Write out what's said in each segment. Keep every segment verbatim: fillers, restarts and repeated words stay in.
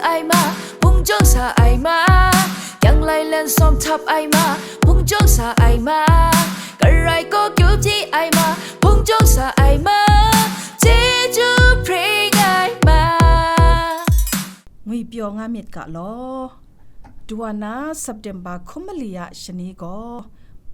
Ai ma, hpung jawng sa ai ma, kyang lai lan sawm htap ai ma, hpung jawng sa ai ma, karai kaw kyu hpyi ai ma, hpung jawng sa ai ma, chyeju hpring ai ma. Ngwipyaw nga myit ga law. Duwa na September hkum mali a shani gaw,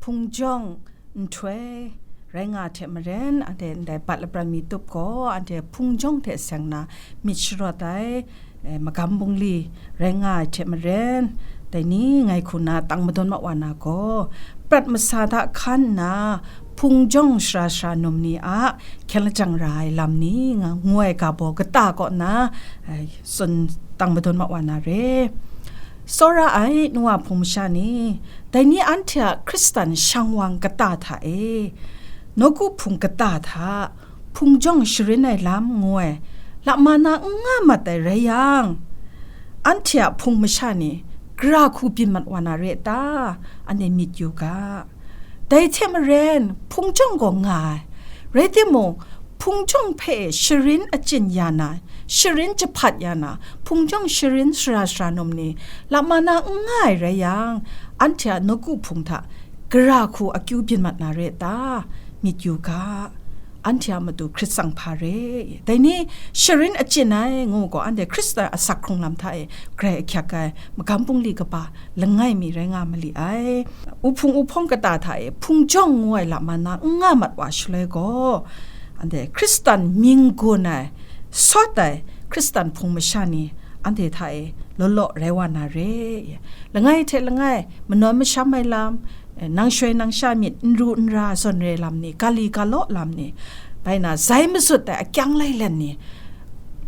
hpung jawng nhtoi rai nga hte maren, anhte ndai bat lapran mi tup gaw, anhte hpung jawng hte seng na myit sharawt ai, eh, magam bungli rai nga ai hte maren, dai ni ngai hku na tang madawn ma wa na gaw, prat masa hta hkan nna, hpung jawng sara sara num ni a hkyen lajang ra ai lam ni nga ngu ai ga baw kata kaw na, eh, tsun tang madawn ma wa na re. Tsawra ai nu wa hpung masha ni, dai ni anhte a Hkristan shang wang kata hta e, nawku hpung kata hta, hpung jawng sharin ai lam ngu ai, lama na n nga mat ai rai yang, anhte a hpung masha ni, gara hku byin mat wa na re ta? Anhte myit yu ga. Dai hte maren, hpung jawng gaw nga ai. Rai timung, hpung jawng hpe sharin achyin ya na, sharin jahpat ya na, hpung jawng sharin sara sara num ni, lama na n nga ai rai yang, anhte a nawku hpung hta gara hku akyu byin mat na re ta? Myit yu ga, anhte a matu hkrit tsang hpa re. Dai ni sharin achyin ai ngu gaw, anhte Hkristan asak hkrung lam hta e grai ahkyak ai magam bungli kaba langai mi rai nga mali ai. Uhpung uhpawng kata hta e hpung jawng ngu ai lama na n nga mat wa shaloi gaw, anhte Hkristan mying gun ai, sawt ai Hkristan hpung masha ni anhte hta e law law rai wa na re. Langai hte langai, manawn masham ai lam, eh, nang shoi nang sha myit n ru n ra zawn re lam ni, ga li ga law lam ni, bai na, zai mazut ai akyang lailen ni,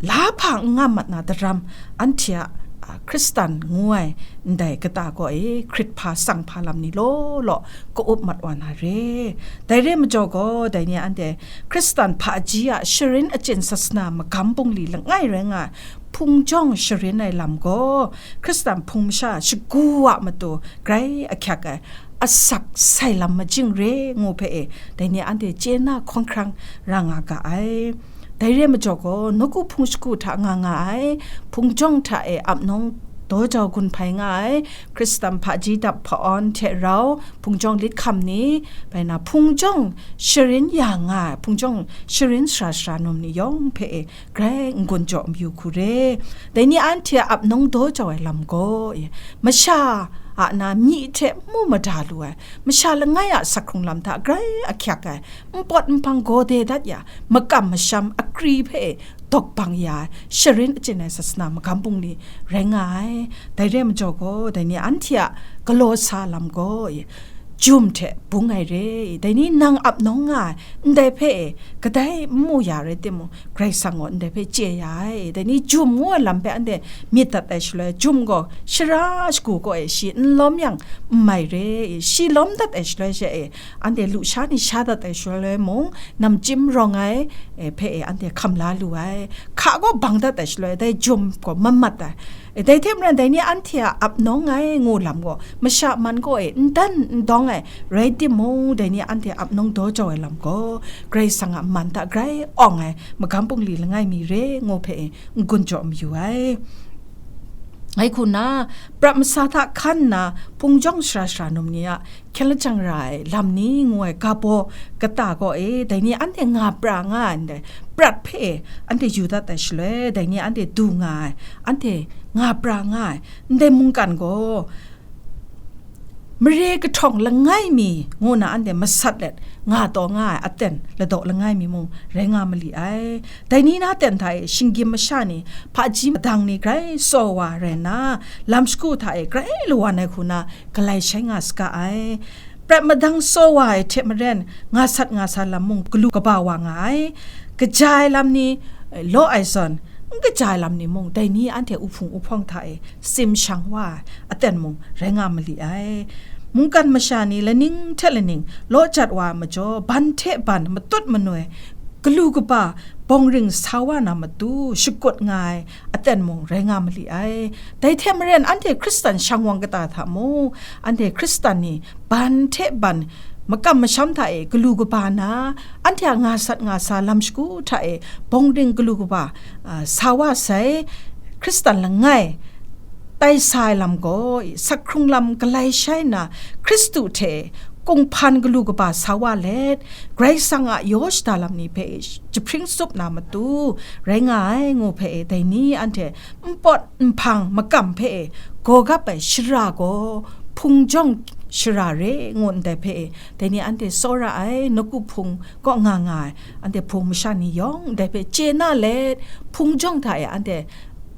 lahpa n nga mat na daram, anhte a, a, Hkristan ngu ai ndai kata gaw e hkrit hpa tsang hpa lam ni law law ka-up mat wa na re. Dai re majaw gaw, dai ni anhte Hkristan hpaji a sharin achyin sasana magam bungli langai rai nga ai, hpung jawng sharin ai lam gaw, Hkristan hpung masha shagu a matu grai ahkyak ai, asak sai lam majing re ngu hpe e, dai ni anhte chye na hkawng hkrang ra nga ga ai. Dai re majaw gaw, nawku hpung shagu hta nga nga ai, hpung jawng hta e ap nawng daw jau gun hpai nga ai, Hkristan hpaji dap hpa-awn hte rau, hpung jawng lit hkam ni, bai na, hpung jawng sharin ya nga ai, hpung jawng sharin sara sara num ni yawng hpe e, grai n-gun jaw mayu hku re. Dai ni anhte a ap nawng daw jau ai lam gaw, e, masha a na myi hte mu mada lu ai, masha langai a sak hkrung lam hta grai ahkyak ai, npawt npang gaw de dat ya, makam masham akri hpe dawk bang ya ai, sharin achyin ai sasana magam bungli rai nga ai. Dai re majaw gaw, dai ni anhte a galaw sa lam gaw, e, jum hte bung ai re. Dai ni nang ap nawng nga ai, ndai hpe e, kadai n mu ya rai timung, Karai Kasang gaw ndai hpe chye ya ai. Dai ni jum ngu ai lam hpe anhte myit dat ai shaloi, jum gaw shara shagu kaw e shi n lawm yang n mai re. Shi lawm dat ai shaloi she e, anhte lusha ni sha dat ai shaloi mung, namchyim rawng ai, e, hpe e, anhte hkam la lu ai. Hka gaw bang dat ai shaloi, dai jum gaw mamat ai. E, dai hte maren, dai ni anhte a ap nawng ai ngu lam gaw, masha man kaw e n dan n dawng ai rai timung, dai ni anhte ap nawng daw jau ai lam gaw, Karai Kasang a man hta grai awng ai magam bungli langai mi re ngu hpe e n-gun jaw mayu ai. Ngai hku na, prat masa hta hkan nna, hpung jawng sara sara num ni a hkyen lajang ra ai lam ni ngu ai ga baw kata gaw e, dai ni anhte nga pra nga ai ndai prat hpe anhte yu dat ai shaloi, dai ni anhte du nga ai, anhte nga pra nga ai ndai mungkan gaw, mare kahtawng langai mi ngu na anhte masat let nga taw nga ai aten ladaw langai mi mung rai nga mali ai. Dai ni na ten hta e shinggyim masha ni, hpaji madang ni grai tsaw wa rai nna, lam shagu hta e grai lawan ai hku na galai shai nga saga ai. Prat madang tsaw wa ai hte maren, nga sat nga sa lam mung galu kaba wa nga ai. Kaja ai lam ni, eh, law ai zawn, n kaja ai lam ni mung, dai ni anhte uhpung uhpawng hta e tsim shang wa ai aten mung rai nga mali ai. Mungkan masha ni laning hte laning law jat wa ai majaw, ban hte ban matut manoi, galu kaba, bawng ring sa wa na matu shakut nga ai aten mung rai nga mali ai. Dai hte maren, anhte Hkristan shang wang kata hta mung, anhte Hkristan ni ban hte ban makam masham hta e galu kaba na, anhte a nga sat nga sa lam shagu hta e bawng ring galu kaba, a, sa wa sai, Hkristan langai tai sa ai lam gaw, sakhkrung lam galai shai nna, Hkristu hte kunghpan galu kaba sa wa let, Karai Kasang a yaw shada lam ni hpe jahpring tsup na matu rai nga ai, ngu hpe e, dai ni anhte npawt nhpang makam hpe e gaw gap ai shara gaw, hpungtawng shara re, ngu ndai hpe e, dai ni anhte tsawra ai, nawku hpung kaw nga nga ai, anhte hpung masha ni yawng ndai hpe chye na let, hpungtawng hta e anhte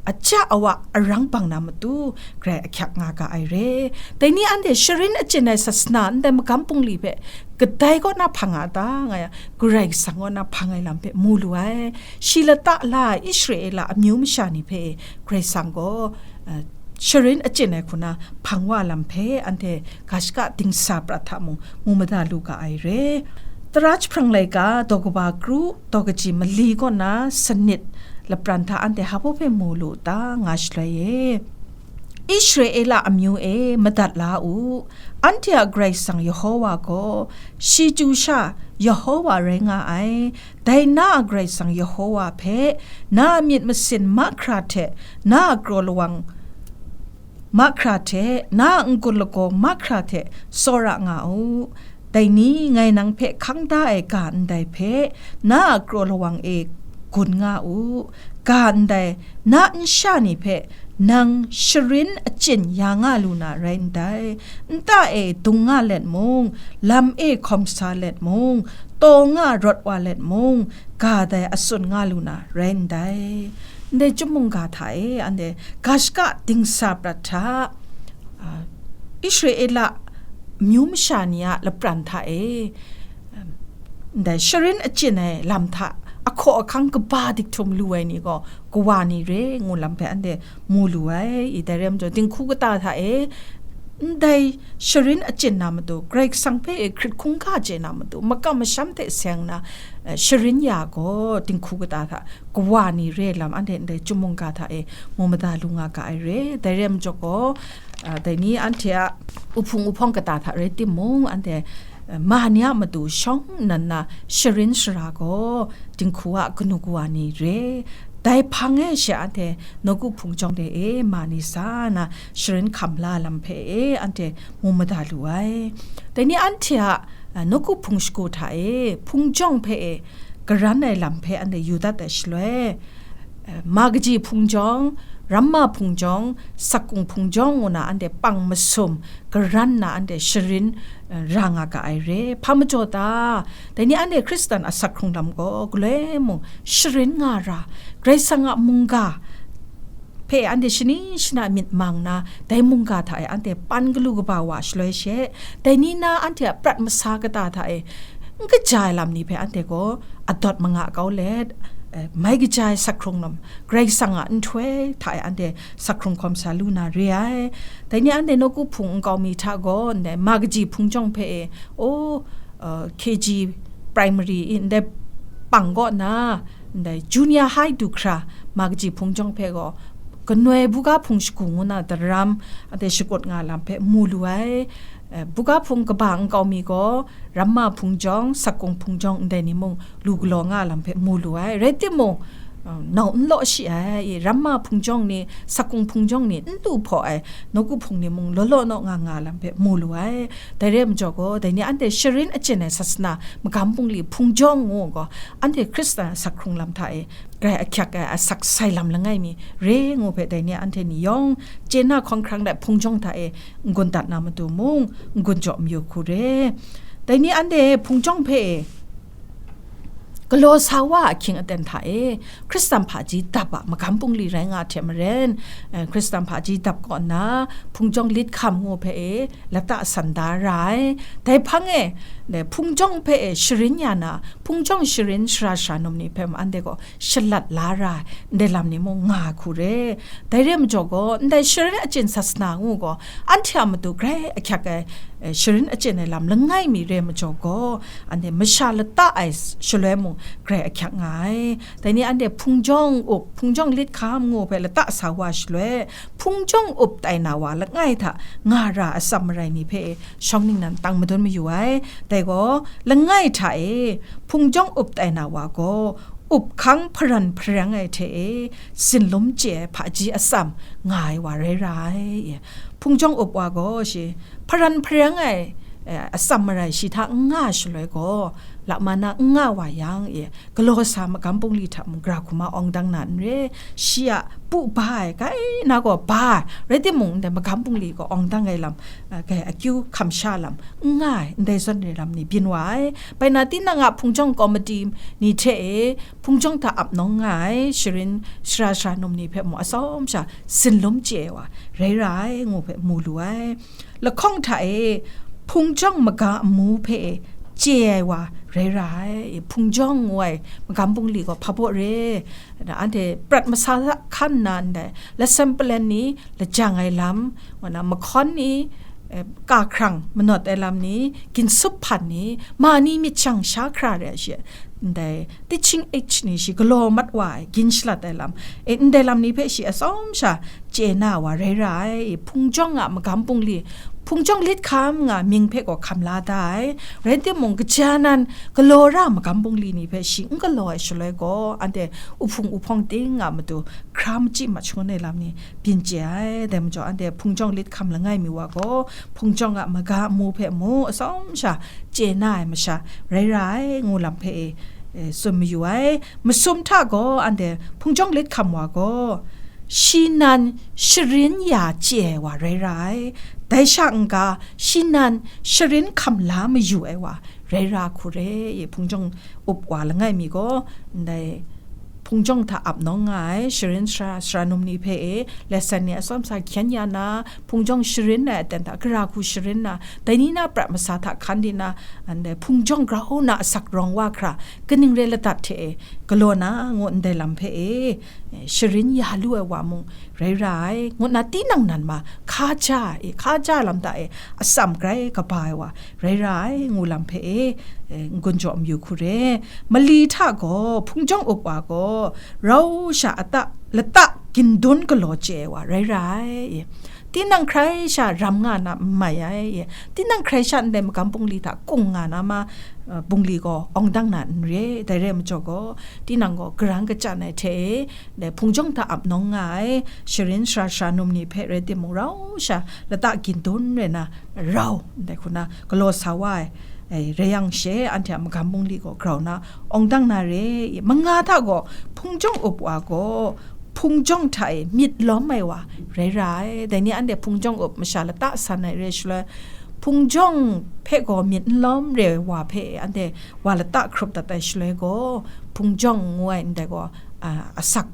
aja awa arang bang na matu, grai ahkyak nga ga ai re. Dai ni anhte sharin achyin ai sasana ndai magam bungli hpe kadai kaw na hpang a ta, nga yang, Karai Kasang kaw na hpang ai lam hpe mu lu ai. Shi lata la ai Israela amyu masha ni hpe Karai Kasang gaw, eh, sharin achyin ai hku na hpang wa lam hpe anhte ga shaka dingsa prat hta mung mu mada lu ga ai re. Tara jahprang laika daw kaba kru, daw kaji mali kaw na sanit lapran hta anhte hpa hpe mu lu ta, nga shaloi e. Israela amyu e, madat la u. Anhte a Karai Kasang Yehowa gaw, shi chyu sha Yehowa rai nga ai. Dai na a Karai Kasang Yehowa hpe, na a myit masin mahkra hte, na a kraw lawang mahkra hte, na a n-gun lagaw mahkra hte tsawra nga u. Dai ni ngai nang hpe hkang da ai ga ndai hpe, na a kraw lawang e gun nga u. Ga ndai, na nsha ni hpe nang sharin achyin ya nga lu na rai ndai. Nta e dung nga let mung, lam e hkawm sa let mung, taw nga rawt wa let mung, ga dai a tsun nga lu na rai ndai. Ndai chyum mungga hta e, anhte ga shaka dingsa prat hta, a, Israela amyu masha ni a lapran hta e, ndai sharin achyin ai lam hta ahkaw ahkang kaba dik htum lu ai ni gaw, kawa ni re, ngu lam hpe anhte mu lu ai. I dai re ai majaw, dinghku kata hta e, ndai sharin achyin na matu, Karai Kasang hpe e hkrit hkungga chye na matu, makam masham hte seng na, eh, sharin ya gaw, dinghku kata hta kawa ni re lam, anhte ndai chyum mungga hta e mu mada lu nga ga ai re. Dai re ai majaw gaw, ah, dai ni anhte a uhpung uhpawng kata hta rai timung, anhte, eh, ma ni a matu shawng nnan na sharin shara gaw, dinghku a kanu kawa ni re. Dai hpang e she anhte nawku hpung jawng de e ma ni sa na sharin hkam la lam hpe e anhte mu mada lu ai. Dai ni anhte a, a, nawku hpung shagu hta e, hpung jawng hpe e, karan ai lam hpe anhte yu dat ai shaloi, eh, ma kaji hpung jawng, ramma hpung jawng, sakung hpung jawng ngu na anhte pang masum, karan na anhte sharin, eh, ra nga ga ai re. Hpa majaw ta? Dai ni anhte Hkristan a sakhkrung lam gaw galoi mung sharin nga ra, Karai Kasang a mungga hpe anhte shani shana myit mang na, dai mungga hta e anhte pan galu kaba wa shaloi she, dai ni na anhte a prat masa kata hta e n kaja ai lam ni hpe anhte gaw adawt manga kau let, eh, mai kaja ai sakhkrung lam, Karai Kasang a nhtoi hta e anhte sakhkrung hkawm sa lu na re ai. Dai ni anhte nawku hpung nkau mi hta gaw, ndai ma kaji hpung jawng hpe e, o, uh, K G primary i ndai pang kaw na, ndai junior high du hkra ma kaji hpung jawng hpe gaw, kanoi buga hpung shagu ngu na daram, anhte shakut nga lam hpe mu lu ai. Eh, buga hpung kaba nkau mi gaw, ramma hpung jawng, sakung hpung jawng ndai ni mung lu galaw nga lam hpe mu lu ai. Rai timung, uh, nau n law shi ai, i ramma hpung jawng ni, sakung hpung jawng ni n lu hpaw ai, nawku hpung ni mung law law naw nga nga lam hpe mu lu ai. Dai re ai majaw gaw, dai ni anhte sharin achyin ai sasana magam bungli hpung jawng ngu gaw, anhte Hkristan a sakhkrung lam hta e grai ahkyak ai asak sai lam langai mi re ngu hpe, dai ni anhte ni yawng chye na hkawng hkrang dai hpung jawng hta e n-gun dat na matu mung, n-gun jaw mayu hku re. Dai ni anhte hpung jawng hpe e galaw sa wa ahkying aten hta e, Hkristan hpaji dap a magam bungli rai nga hte maren, eh, Hkristan hpaji dap kaw nna, hpung jawng lit hkam ngu hpe e, lata san da ra ai. Dai hpang e, hpung jawng hpe e sharin ya na, hpung jawng sharin shara shara num ni hpe mung anhte gaw shalat la ra ai, ndai lam ni mung nga ai hku re. Dai re ai majaw gaw, ndai sharin achyin sasana ngu gaw, anhte a matu grai ahkyak ai, eh, sharin achyin ai lam langai mi re ai majaw gaw, anhte masha lata ai shaloi mung grai ahkyak nga ai. Dai ni anhte hpung jawng up, hpung jawng lit hkam ngu hpe lata sa wa shaloi, hpung jawng up tai na wa langai hta nga ra atsam marai ni hpe shawng ningnan tang madun mayu ai. Dai gaw, langai hta e hpung jawng up tai na wa gaw, up hkang hparan hpareng ai hte e, sinlum chye ai hpaji atsam nga ai wa rai ra ai. Hpung jawng up wa gaw shi hparan hpareng ai, eh, atsam marai shi hta n nga shaloi gaw, lama na n nga wa yang e, galaw sa magam bungli hta mung gara hkuma awng dang na n re, shi a pu ba ai kai na gaw ba ai, rai timung, ndai magam bungli gaw awng dang ai lam, eh, kai akyu hkam sha lam n nga ai, ndai zawn re lam ni byin wa ai. Bai na, tinang a hpung jawng komiti ni hte e, hpung jawng hta ap nawng nga ai, sharin sara sara num ni hpe mung atsawm sha sinlum chye ai wa rai ra ai, ngu hpe mu lu ai. Lahkawng hta e, hpung jawng maga amu hpe e, chye ai wa rai ra ai. Hpung jawng ngu ai magam bungli gaw hpa baw re, anhte prat masa hta hkan nna ndai lasem palen ni, lajang ai lam, ngu na mahkawn ni, eh, ka hkrang manawt ai lam ni, ginsup hpan ni, ma ni myit shang sha hkra re ai she, ndai teaching age ni shi galaw mat wa ai, gin shalat ai lam, e, ndai lam ni hpe shi atsawm sha chye na wa rai ra ai. Hpung jawng a magam bungli, hpung jawng lit hkam nga mying hpe gaw hkam la da ai. Rai timung, kaja nan galaw ra magam bungli ni hpe shi n galaw ai shaloi gaw, anhte uhpung uhpawng ting a matu hkra machyi mashangun ai lam ni byin chye ai. Dai majaw, anhte hpung jawng lit hkam langai mi wa gaw, hpung jawng a maga amu hpe mu atsawm sha chye na ai masha rai ra ai, ngu lam hpe e, e, tsun mayu ai. Masum hta gaw, anhte hpung jawng lit hkam wa gaw, shi nan sharin ya chye ai wa rai ra ai. Dai sha n-ga, shi nan sharin hkam la mayu ai wa rai ra hku re. Hpung jawng up wa langai mi gaw, ndai hpung jawng hta ap nawng nga ai, sharin sara, sara num ni hpe e, lesson ni atsawm sa hkyen ya na, hpung jawng sharin ai aten hta gara hku sharin na, dai ni na prat masa hta hkan di na, ndai hpung jawng grau na asak rawng wa hkra, kaning rai ladat hte e, galaw na, ngu ndai lam hpe e, sharin ya lu ai wa mung rai ra ai, ngu nna tinang nan ma hka ja e, hka ja lam hta e, atsam grai kaba ai wa rai ra ai, ngu lam hpe e, e, n-gun jaw mayu hku re. Mali hta gaw, hpung jawng up wa gaw, rau sha ata, lata gindun galaw chye ai wa rai ra ai. Tinang hkrai sha ram nga na n mai ai. Tinang hkrai sha ndai magam bungli hta kung nga na ma, eh, bungli gaw awng dang na n re. Dai rai majaw gaw, tinang gaw karang kachyan ai hte e, dai hpung jawng hta ap nawng nga ai, sharin sara sara num ni hpe rai timung, rau sha lata gindun rai na rau, ndai hku na galaw sa wa ai, ai, rai yang she, anhte a magam bungli gaw grau na awng dang na re. Manga hta gaw, hpung jawng up wa gaw, hpung jawng hta e myit lawm ai wa rai ra ai. Dai ni anhte hpung jawng up masha lata san ai re shaloi, hpung jawng hpe gaw myit n lawm re ai wa hpe anhte wa lata hkrup dat ai shaloi gaw, hpung jawng ngu ai ndai gaw, a, asak,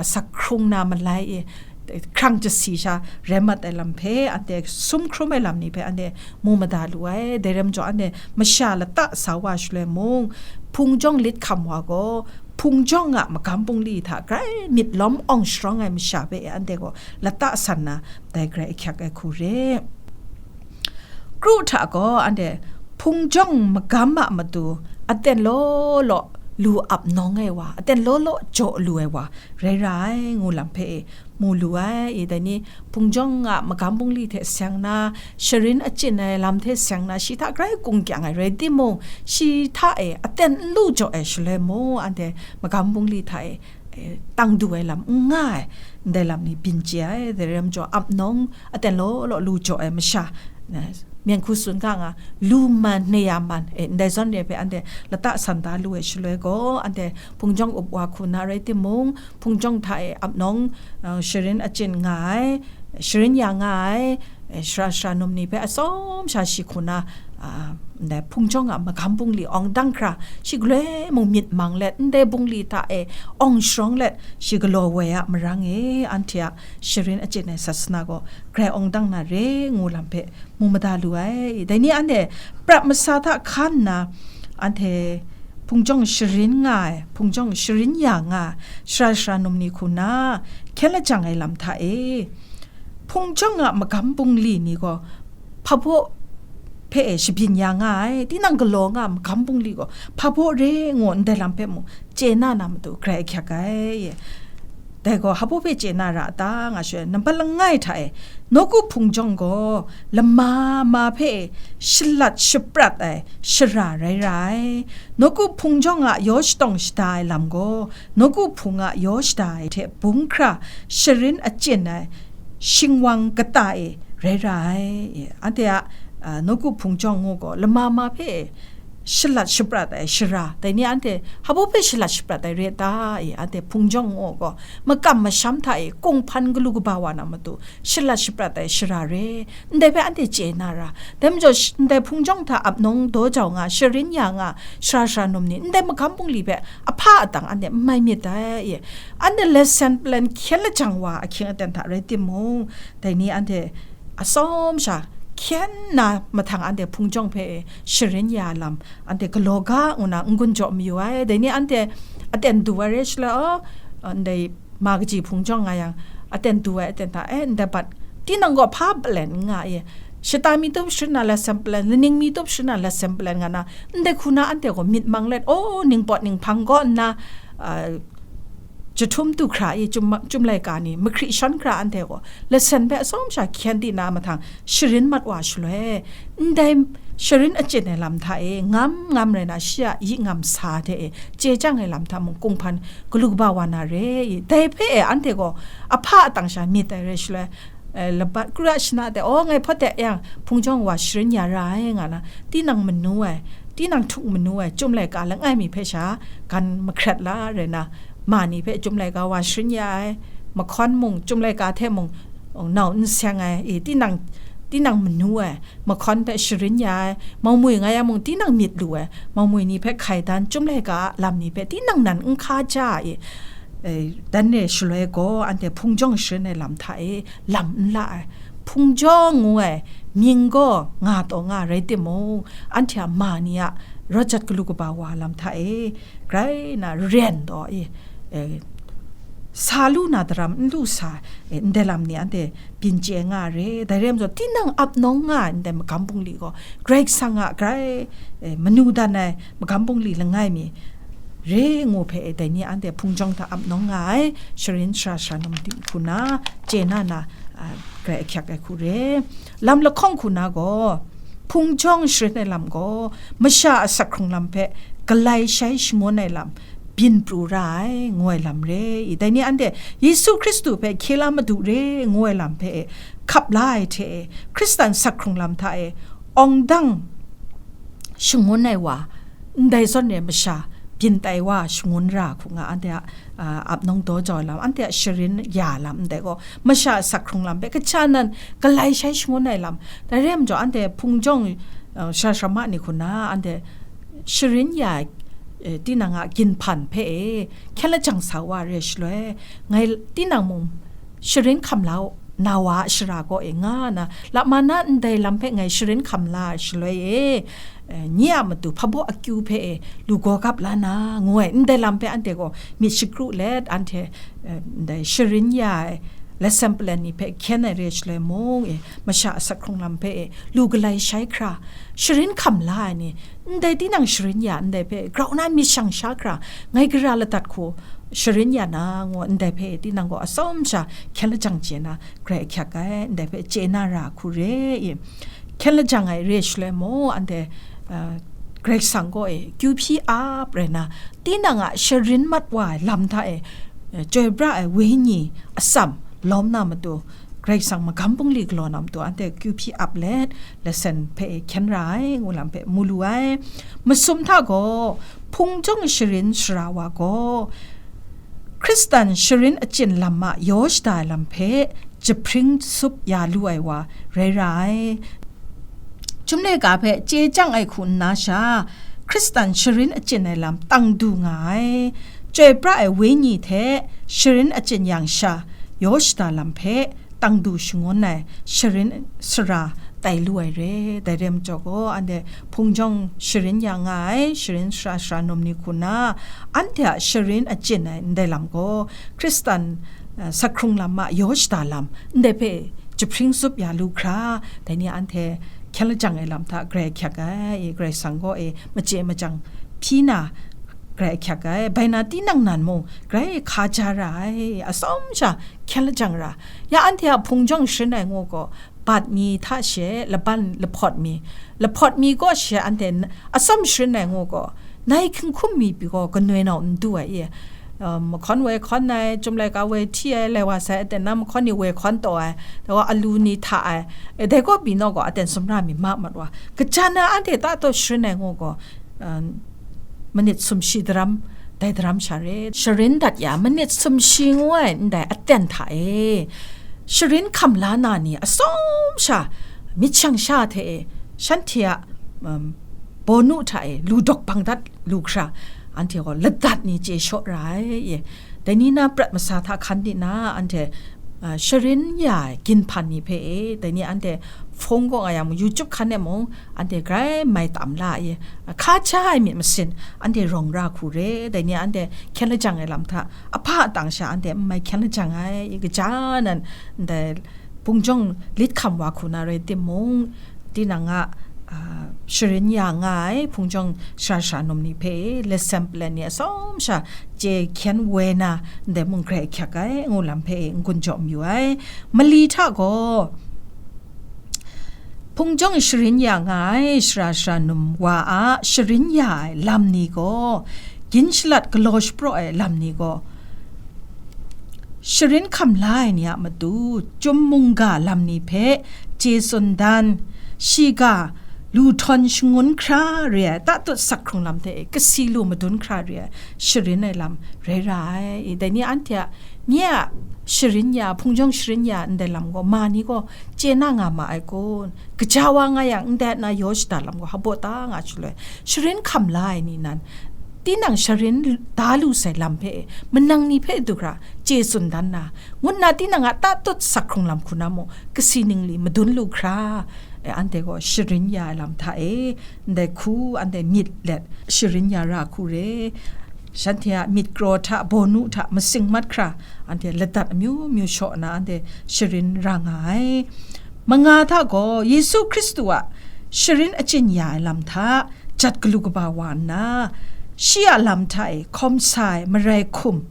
asak hkrung na malai e, hkrang jasi sha rai mat ai lam hpe, anhte sum hkrum ai lam ni hpe anhte mu mada lu ai. Dai rai majaw, anhte masha lata sa wa shaloi mung, hpung jawng lit hkam wa gaw, hpung jawng a magam bungli hta grai myit lawm awng sharawng ai masha hpe anhte gaw lata san na, dai grai ahkyak ai hku re. Kru hta gaw anhte hpung jawng magam a matu aten law law lu ap nawng ai wa, aten law law jaw lu ai wa rai ra ai, ngu lam hpe e mu lu ai. I dai ni, hpung jawng a magam bungli hte seng na, sharin achyin ai lam hte seng na, shi hta grai kung kyang ai rai timung, shi hta e aten n lu jaw ai shaloi mung, anhte magam bungli hta e, e, tang du ai lam n nga ai, ndai lam ni byin chye ai. Dai rai majaw, ap nawng aten law law lu jaw ai masha, na, myen hku tsun ga nga, lu man, neya man, e, ndai zawn re hpe anhte lata san da lu ai shaloi gaw, anhte hpung jawng up wa hku na rai timung, hpung jawng hta e ap nawng, uh, sharin achyin nga ai, sharin ya nga ai, eh, sara sara num ni hpe atsawm sha shi hku na, ah, ndai hpung jawng a magam bungli awng dang hkra, shi galoi mung myit mang let, ndai bungli hta e awng sharawng let, shi galaw woi a marang e, anhte a sharin achyin ai sasana gaw grai awng dang na re, ngu lam hpe mu mada lu ai. Dai ni anhte prat masa hta hkan nna, anhte hpung jawng sharin nga ai, hpung jawng sharin ya nga ai, sara sara num ni hku na, hkyen lajang ai lam hta e, hpung jawng a magam bungli ni gaw hpa baw hpe e shabyin ya nga ai, tinang galaw nga ai magam bungli gaw hpa baw re ngu ndai lam hpe mung chye na na matu grai ahkyak ai. Dai gaw hpa hpe chye na ra a ta, nga shaloi, nampat langai hta e, nawku hpung jawng gaw lama ma hpe shalat shaprat ai shara rai ra ai. Nawku hpung jawng a yaw shatawng shada ai lam gaw, nawku hpung a yaw shada ai hte bung hkra sharin achyin ai shingwang kata e rai ra ai. Anhte a, a, nawku hpung jawng ngu gaw, lama ma hpe shalat shaprat ai shara, dai ni anhte hpa hpe shalat shaprat ai re ta? E, anhte hpung jawng ngu gaw, makam masham hta e, kunghpan galu kaba wa na matu, shalat shaprat ai shara re, ndai hpe anhte chye na ra. Dai majaw, sh-, ndai hpung jawng hta ap nawng daw jau nga, sharin ya nga, sara sara num ni, ndai magam bungli hpe ahpa atang anhte n mai myit dai. E, anhte lesson plan hkyen lajang wa ahkying aten hta rai timung, dai ni anhte atsawm sha hkyen na mahtang anhte hpung jawng hpe sharin ya lam, anhte galaw ga ngu na n-gun jaw mayu ai. Dai ni anhte aten du ai rai shaloi, aw, ndai ma kaji hpung jawng nga yang, aten du ai aten hta, e, ndai bat, tinang gaw hpa plan n nga e, shata mi tup sharin na lesson plan, laning mi tup sharin na lesson plan nga na, ndai hku na anhte gaw myit mang let, aw, ningpawt ninghpang gaw nna, a, jahtum du hkra i, chyum, chyum laika ni, mahkri shawn hkra anhte gaw, lesson hpe atsawm sha hkyen di na mahtang, sharin mat wa shaloi, ndai sharin achyin ai lam hta e, ngam ngam rai na, shi a yi ngam sa hte e, chye chyang ai lam hta mung, kunghpan galu kaba wa na re i, dai hpe e, anhte gaw ahpa atang sha myit ai rai shaloi, e, labat kura shana de, aw, ngai hpawt de yang, hpung jawng wa sharin ya ra ai, nga na, tinang manu ai, tinang htuk manu ai, chyum laika langai mi hpe sha gan mahkrat la rai na, ma ni hpe chyum laika wa sharin ya ai, mahkawn mung, chyum laika hte mung, nau n seng ai, e, tinang, tinang manu ai, mahkawn hpe sharin ya ai, maumwi nga yang mung, tinang myit lu ai, maumwi ni hpe hkai dan, chyum laika a lam ni hpe tinang nan n hka ja ai, e, dan re shaloi gaw, anhte hpung jawng sharin ai lam hta e, lam n la ai, hpung jawng ngu ai mying gaw nga taw nga rai timung, anhte a ma ni a rawt jat galu kaba wa lam hta e, grai na ren taw e, e, sa lu na daram n lu sa, e, ndai lam ni anhte byin chye nga re. Dai rai majaw, tinang ap nawng nga ai ndai magam bungli gaw, Karai Kasang a grai, e, manu dan ai magam bungli langai mi re ngu hpe, e, dai ni anhte hpung jawng hta ap nawng nga ai, sharin sara sara num ting hku na, chye na na, a, grai ahkyak ai hku re. Lam lahkawng hku na gaw, hpung jawng sharin ai lam gaw, masha a sak hkrung lam hpe galai shai shangun ai lam, byin pru ra ai, ngu ai lam re i. Dai ni anhte Yesu Hkristu hpe hkye la Madu re, ngu ai lam hpe hkap la ai hte e, Hkristan sak hkrung lam hta e, awng dang shangun ai wa, ndai zawn e masha byin tai wa shangun ra hku nga, anhte a, a, ap nawng daw jau ai lam, anhte a sharin ya lam ndai gaw, masha a sak hkrung lam hpe kaja nan galai shai shangun ai lam, dai re ai majaw, anhte hpung jawng, a, sara sara ma ni hku na, anhte sharin ya, e, tinang a ginhpan hpe e, hkyen lajang sa wa re shaloi, ngai tinang mung sharin hkam la u, na wa a shara gaw e nga na, lama na ndai lam hpe ngai sharin hkam la ai shaloi e, e, nye a matu hpabaw akyu hpe e, lu gaw gap la na, ngu ai, ndai lam hpe anhte gaw myit shakru let, anhte, e, ndai sharin ya ai, lesson plan ni hpe hkyen ai re shaloi mung e, masha a sak hkrung lam hpe e, lu galai shai hkra, sharin hkam la ai ni, ndai tinang sharin ya ndai hpe grau na myit shang sha hkra, ngai gara ladat hku sharin ya na, ngu ndai hpe tinang gaw atsawm sha hkyen lajang chye na, grai ahkyak ai, ndai hpe chye na ra hku re i. Hkyen lajang ai re shaloi mung, anhte, a, Karai Kasang kaw e kyu hpyi ap rai na, tinang a sharin mat wa ai lam hta e, e, chyoi pra ai wenyi atsam lawm na matu, Karai Kasang magam bungli galaw na matu, anhte kyu hpyi ap let, lesson hpe hkyen ra ai, ngu lam hpe mu lu ai. Masum hta gaw, hpung jawng sharin sara wa gaw, Hkristan sharin achyin lam a yaw shada ai lam hpe jahpring sup ya lu ai wa rai ra ai. Chyum laika hpe chye chyang ai hku nna sha, Hkristan sharin achyin ai lam tang du nga ai. Chyoi pra ai wenyi hte sharin achyin yang sha, yaw shada lam hpe tang du shangun ai sharin sara tai lu ai re. Dai re majaw gaw, anhte hpung jawng sharin ya nga ai, sharin sara sara num ni hku na, anhte a sharin achyin ai ndai lam gaw, Hkristan, eh, sak hkrung lam a yaw shada lam, ndai hpe jahpring sup ya lu hkra, dai ni anhte hkyen lajang ai lam hta grai ahkyak ai, Karai Kasang kaw e machye machyang hpyi na, grai ahkyak ai, bai na tinang nan mung grai hka ja ra ai, atsawm sha hkyen lajang ra. Ya anhte a hpung jawng sharin ai ngu gaw, bat mi hta she laban lahpawt mi, lahpawt mi gaw she anhte n-, atsawm sharin ai ngu gaw, nai hkinghkum mi pyi gaw kanoi nau n du ai e. Um, mahkawn woi hkawn ai, Chyum laika woi hti ai, lai wa sai, aten na mahkawn ni woi hkawn taw ai, dai gaw alu ni hta ai, e, dai gaw pyi naw gaw aten sumra mi ma mat wa. Kajan na anhte ta taw sharin ai ngu gaw, um, manit sumshi daram, dai daram sha re. Sharin dat ya, manit sumshi ngu ai ndai aten hta e, sharin hkam la na ni atsawm sha, myit shang sha hte e, shanhte a, um, bawnu hta e, lu dawk bang dat lu hkra, anhte gaw ladat ni chye shaw ra ai e. Dai ni na prat masa hta hkan di na, anhte, a, sharin ya ai ginhpan ni hpe e, dai ni anhte hpung kaw nga yang mung, YouTube hkan e mung, anhte grai mai tam la e, hka ja ai myit masin, anhte rawng ra hku re, dai ni anhte hkyen lajang ai lam hta, ahpa atang sha anhte n mai hkyen lajang ai, kaja nan, ndai hpung jawng lit hkam wa hku na rai timung, tinang a, a, sharin ya nga ai hpung jawng sara sara num ni hpe, lesson plan ni atsawm sha chye hkyen woi na, ndai mung grai ahkyak ai, ngu lam hpe n-gun jaw mayu ai. Mali hta gaw, hpung jawng sharin ya nga ai sara sara num wa a sharin ya ai lam ni gaw, gin shalat galaw shapraw ai lam ni gaw, sharin hkam la ai ni a matu, chyum mungga lam ni hpe chye tsun dan, shiga lu htawn shangun hkra re ai, tatut sak hkrung lam hte e, kasi lu madun hkra re ai, sharin ai lam rai ra ai. Dai ni anhte a, nye a sharin ya, hpung jawng sharin ya ndai lam gaw, ma ni gaw chye na nga ma ai kun? Kaja wa nga yang, ndai na yaw shada lam gaw, hpaw ta nga shaloi, sharin hkam la ai ni nan, tinang sharin da lu sai lam hpe, manang ni hpe du hkra chye tsun dan na, ngut na tinang a tatut sak hkrung lam hku na mung, kasi ningli madun lu hkra, e, anhte gaw sharin ya ai lam hta e, ndai hku anhte myit let sharin ya ra hku re, shanhte a myit kraw hta, bawnu hta masing mat hkra, anhte ladat amyu myu shaw na, anhte sharin ra nga ai. Manga hta gaw, Yesu Hkristu a sharin achyin ya ai lam hta jat galu kaba wa nna, shi a lam hta e hkawm sa ai marai hkum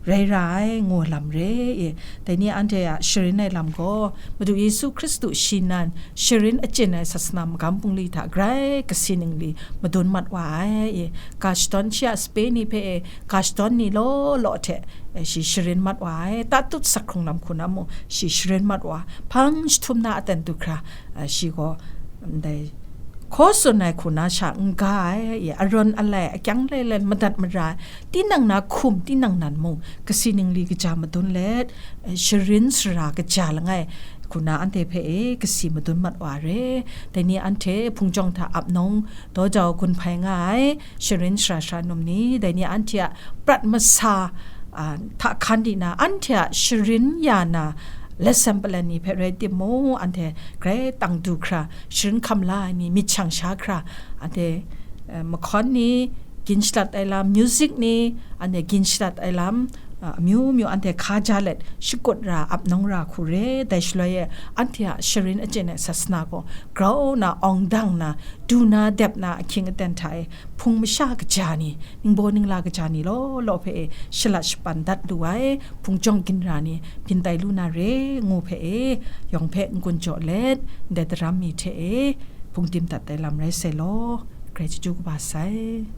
rai ra ai, ngu lam re e. Dai ni anhte a sharin ai lam gaw, Madu Yesu Hkristu shi nan sharin achyin ai sasana magam bungli hta grai kasi ningli madun mat wa ai e. Ga shadawn shi a sape ni hpe e, ga shadawn ni law law hte, e, shi sharin mat wa ai. Tatut sak hkrung lam hku na mung, shi sharin mat wa, hpang jahtum na aten du hkra, e, shi gaw, ndai, hkaw tsun ai hku na sha n ga ai, e, arawn alai, akyang lailen, madat mara ai, tinang na hkum, tinang nan mung, kasi ningli kaja madun let, e, sharin sara kaja langai hku na anhte hpe e kasi madun mat wa re. Dai ni anhte hpung jawng hta ap nawng daw jau gun hpai nga ai sharin sara sara num ni, dai ni anhte a prat masa, a, hta hkan di na, anhte a sharin ya na, lesson plan ni hpe rai timung, anhte grai tang du hkra, sharin hkam la ai ni myit shang sha hkra, anhte, eh, mahkawn ni, gin shalat ai lam, music ni, anhte gin shalat ai lam, ah, amyu myu anhte hka ja let shakut ra, ap nawng ra hku re. Dai shaloi e, anhte a sharin achyin ai sasana gaw grau na, awng dang na, du na, dep na, ahkying aten hta e, hpung masha kaja ni, ningbaw ningla kaja ni law law hpe e shalat shapan dat lu ai, hpung jawng ginra ni byin tai lu na re, ngu hpe e, yawng hpe n-gun jaw let, ndai daram mi hte e, hpung tim dat ai lam rai sai law, grai chyeju kaba sai.